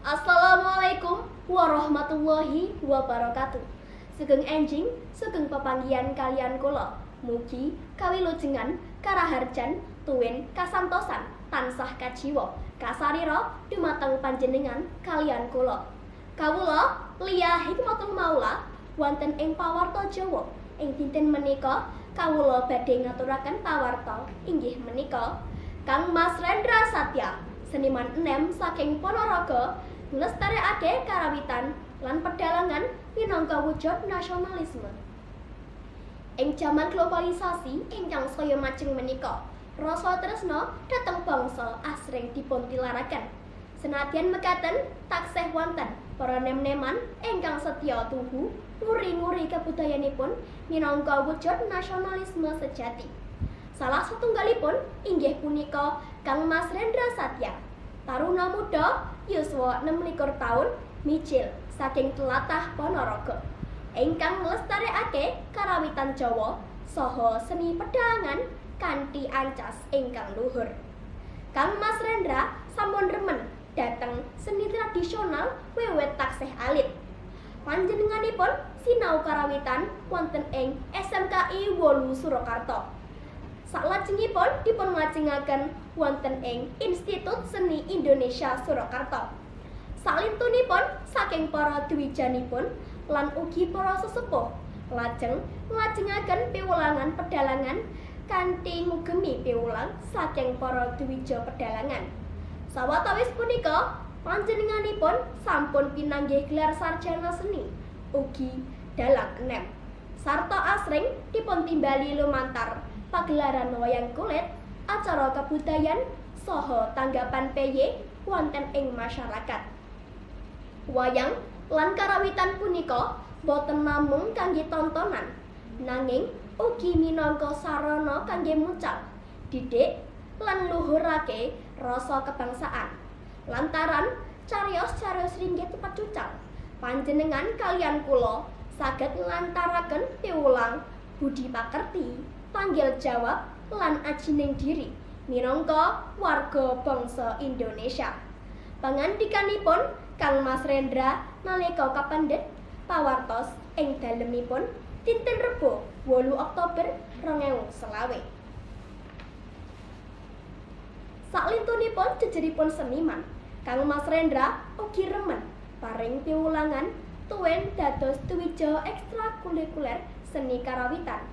Assalamualaikum warahmatullahi wabarakatuh. Sugeng enjing, sugeng pepanggihan kaliyan kula. Mugi kawilujengan, karaharjan, tuwin kasantosan tansah kajiwa, kasarira dumateng panjenengan kaliyan kula. Kawula Lia Hikmatul Maula wonten ing Pawarta Jawa. Ing dinten menika kawula badhe ngaturaken pawarta inggih menika Kang Mas Rendra Satya, seniman enem saking Ponorogo, nglestarekake karawitan lan pedalangan minangka wujud nasionalisme. Ing jaman globalisasi ingkang saya majeng menika, rasa tresna dhateng bangsa asring dipuntilaraken. Senadyan mekaten, taksih wonten para nem-neman ingkang setya tuhu nguri-nguri kabudayanipun minangka wujud nasionalisme sejati. Salah satunggalipun inggih punika Kang Mas Rendra Satya, taruna muda yuswa 26 taun, mijil saking tlatah Ponorogo, ingkang nglestarekake karawitan Jawa saha seni pedalangan kanthi ancas ingkang luhur. Kang Mas Rendra sampun remen dhateng seni tradisional wiwit taksih alit. Panjenenganipun sinau karawitan wonten ing SMKI 8 Surakarta. Salajengipun dipunlajengaken wonten ing Institut Seni Indonesia Surakarta. Salintunipun saking para dwijanipun lan ugi para sesepuh, lajeng nglajengaken piwulangan pedalangan kanthi ngugemi piwulang saking para dwija pedalangan. Sawetawis punika panjenenganipun sampun pinanggih gelar sarjana seni ugi dalang enem, sarta asring dipuntimbali lumantar pagelaran wayang kulit, acara kabudayan, saha tanggapan peye wonten ing masyarakat. Wayang lan karawitan punika boten namung kangge tontonan, nanging ugi minangka sarana kangge mucal, didik, lan ngluhurake rasa kebangsaan. Lantaran cariyos-cariyos ringgit pecucal, panjenengan kaliyan kula saged nglantaraken piwulang budi pakerti, panggil jawab, lan ajining diri minangka warga bangsa Indonesia. Pangandikanipun Kang Mas Rendra nalika kapendhet pawartos ing dalemipun dinten Rebo 8 Oktober 2025. Saklintunipun jejeripun seniman, Kang Mas Rendra ugi remen paring piwulangan tuwin dados dwija ekstrakurikuler seni karawitan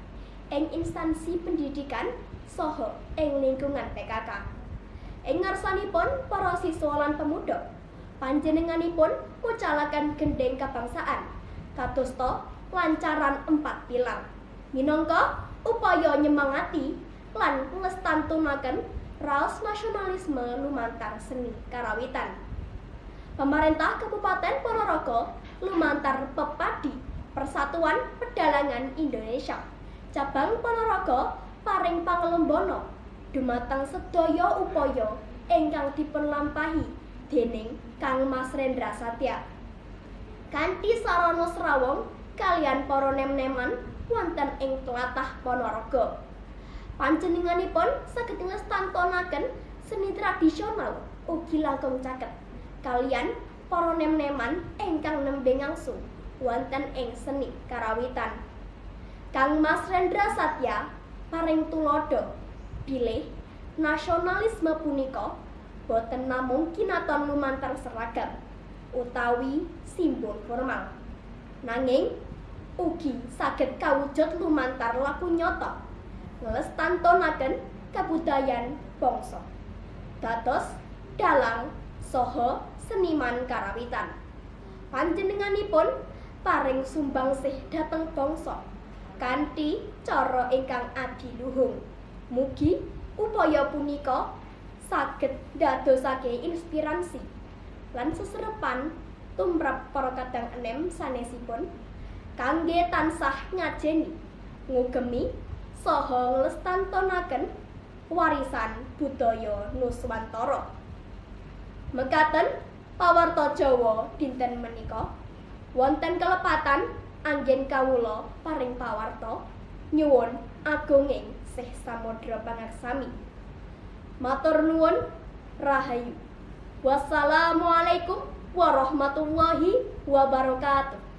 ing instansi pendidikan saha ing lingkungan PKK. Ing ngarsanipun para siswa lan pemuda, panjenenganipun mucalaken gendhing kabangsaan kadosta lancaran empat pilar minangka upaya nyemangati lan nglestantunaken raos nasionalisme lumantar seni karawitan. Pemerintah Kabupaten Ponorogo lumantar Pepadi, Persatuan Pedalangan Indonesia, Cabang Ponorogo, paring pangalumbana dumateng sedaya upaya ingkang dipunlampahi dening Kang Mas Rendra Satya kanthi sarana srawung kaliyan para nem-neman wonten ing tlatah Ponorogo. Panjenenganipun saged nglestantunaken seni tradisional ugi langkung caket kaliyan para nem-neman ingkang nembe ngangsu wonten ing seni karawitan. Kang Mas Rendra Satya paring tuladha bilih nasionalisme punika boten namung kinaton lumantar seragam utawi simbol formal, nanging ugi saged kawujud lumantar laku nyata nglestantunaken kabudayan bangsa dados dalang saha seniman karawitan. Panjenenganipun paring sumbangsih dhateng bangsa kanthi cara ingkang adiluhung. Mugi upaya punika saged ndadosake inspirasi lan seserepan tumrap para kadang enem sanesipun kangge tansah ngajeni, ngugemi, saha nglestantunaken warisan budaya Nuswantara. Mekaten pawarta Jawa dinten menika. Wonten kelepatan anggen kawula paring pawarta, nyuwun agunging sih samudra pangaksami. Matur nuwun, rahayu. Wassalamualaikum warahmatullahi wabarakatuh.